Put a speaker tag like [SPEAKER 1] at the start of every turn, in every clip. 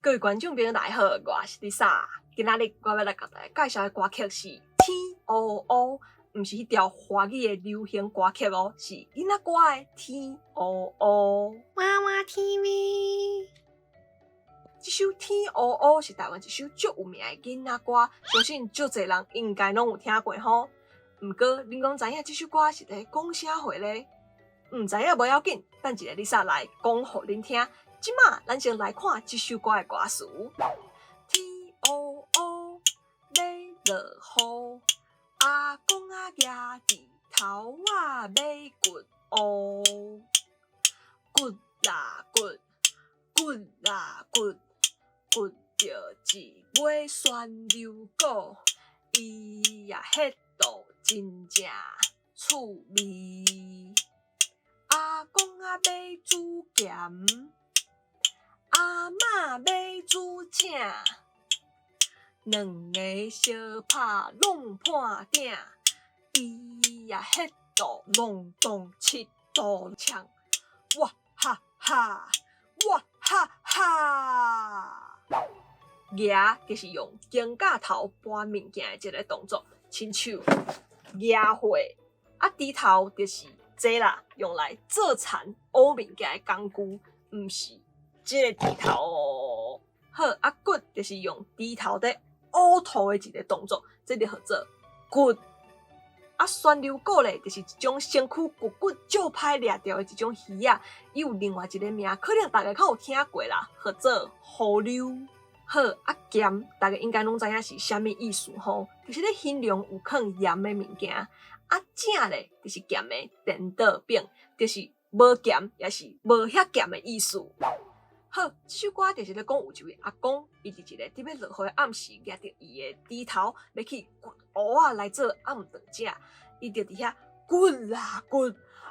[SPEAKER 1] 各位觀眾朋友大家好，我是 Lisa。今仔日我欲來共大家介紹的歌曲是《天烏烏》，毋是彼條華語的流行歌曲哦，是囡仔歌的《天烏烏》。
[SPEAKER 2] 娃娃 TV。
[SPEAKER 1] 這首《天烏烏》是台灣一首足有名的囡仔歌，相信足濟人應該攏有聽過吼。毋過，恁敢知影這首歌是咧講啥貨咧？毋知影無要緊，等一下 Lisa 來講予恁聽。這馬咱先來看這首歌的歌詞：天烏烏，欲落雨，阿公仔舉鋤頭仔欲掘烏，掘啦掘，掘啦掘，掘著一尾旋溜鼓，伊也彼道真正趣味。阿公仔欲煮鹹，阿嬤欲煮正，兩个相拍挵破鼎，伊也彼道隆咚七度嗆，哇哈哈，哇哈哈！夯就是用肩胛頭搬物件的一个動作，親像夯貨。啊，鋤頭就是這啦，用來做田挖物件的工具，毋是這个鋤頭哦。好，啊，掘就是用鋤頭佇挖土的一个動作，這就號做掘。啊，旋溜鼓咧，就是一種身軀骨骨足歹掠著的一種魚仔，伊有另外一个名，可能大家較有聽過啦，號做雨溜。好，啊鹹，大家應該攏知影是啥物意思吼，就是咧形容有囥鹽的物件。啊正咧，就是鹹的顛倒反，就是無鹹，抑是無遐鹹的意思。好，這首歌就是咧講有一位阿公，伊佇一個佇欲落雨的暗時，舉著伊的鋤頭，欲去掘烏仔來做暗頓食。伊就佇遐掘啦掘，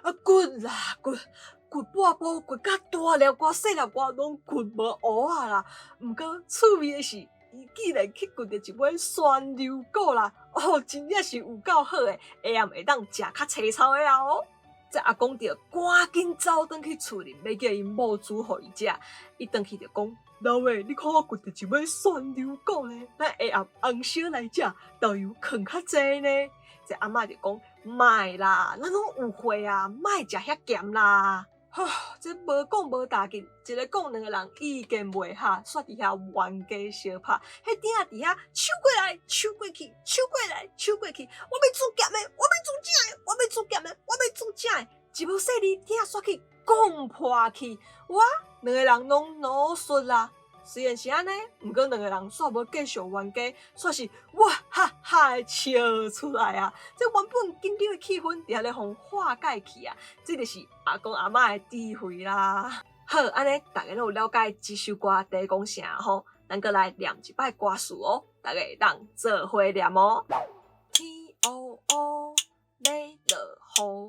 [SPEAKER 1] 啊掘啦掘，掘半晡，掘甲大粒歌、細粒歌，攏掘無烏仔啦。毋過趣味的是，伊竟然去掘著一尾旋溜鼓啦！哦，真正是有夠好的，下暗會當食較青草的啊哦。這阿公就趕緊走轉去厝裡，欲叫𪜶某煮予伊食。伊轉去就講：老妹，你看我掘著一尾旋溜鼓咧，咱下暗紅燒來食，豆油囥較濟呢。這阿嬤就講：莫啦，咱攏有貨啊，莫食遐鹹啦。吼，這無講無打緊，一个講兩个人意見袂合，煞佇遐冤家相拍。彼鼎仔佇遐搶過來，搶過去，搶過來，搶過去。我欲煮鹹的，我欲煮正的，我欲煮鹹的，我欲煮正的。一無細膩，鼎仔煞去講破去，哇，兩个人攏惱戍啦。雖然是按呢，毋過兩个人煞無繼續冤家，煞是哇哈哈的笑出來啊！這原本緊張的氣氛，佇遐咧予化解去啊！這就是阿公阿嬤的智慧啦。好，按呢大家攏有了解這首歌佇講啥吼？咱閣來念一擺歌詞哦，大家會當做伙念哦。天烏烏，欲落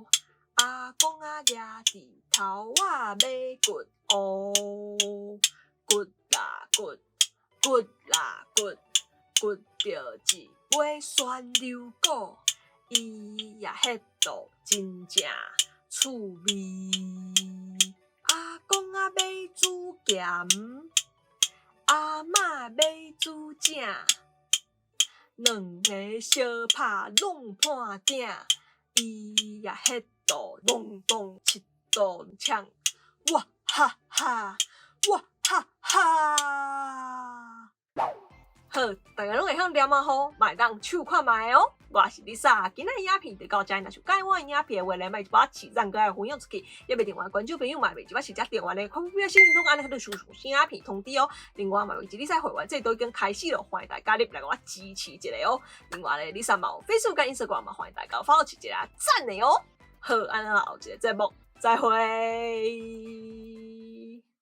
[SPEAKER 1] 雨，阿公仔舉鋤頭仔欲掘烏，掘啦掘，掘啦掘，掘著一尾旋溜鼓，伊也彼道真正趣味。阿公仔欲煮鹹，阿嬤欲煮正，兩个相拍挵破鼎，伊也彼道隆咚七度嗆，哇哈哈，哇哈哈！好，大家攏會曉念啊吼，嘛會當唱看覓哦。我是 Lisa，今仔日影片就到這，若是佮意我的影片的話咧，莫一擺起讚，閣愛分享出去，猶未訂閱觀眾朋友嘛，袂一擺直接訂閱咧，看不小鈴鐺按呢，就收到新影片通知哦。另外嘛，有 Lisa 會員制都已經開始了，歡迎大家入來共我支持一下哦。另外咧，Lisa 嘛有 Facebook 佮 Instagram 嘛，歡迎大家 follow 一下讚的哦。好，按呢後一个節目再會。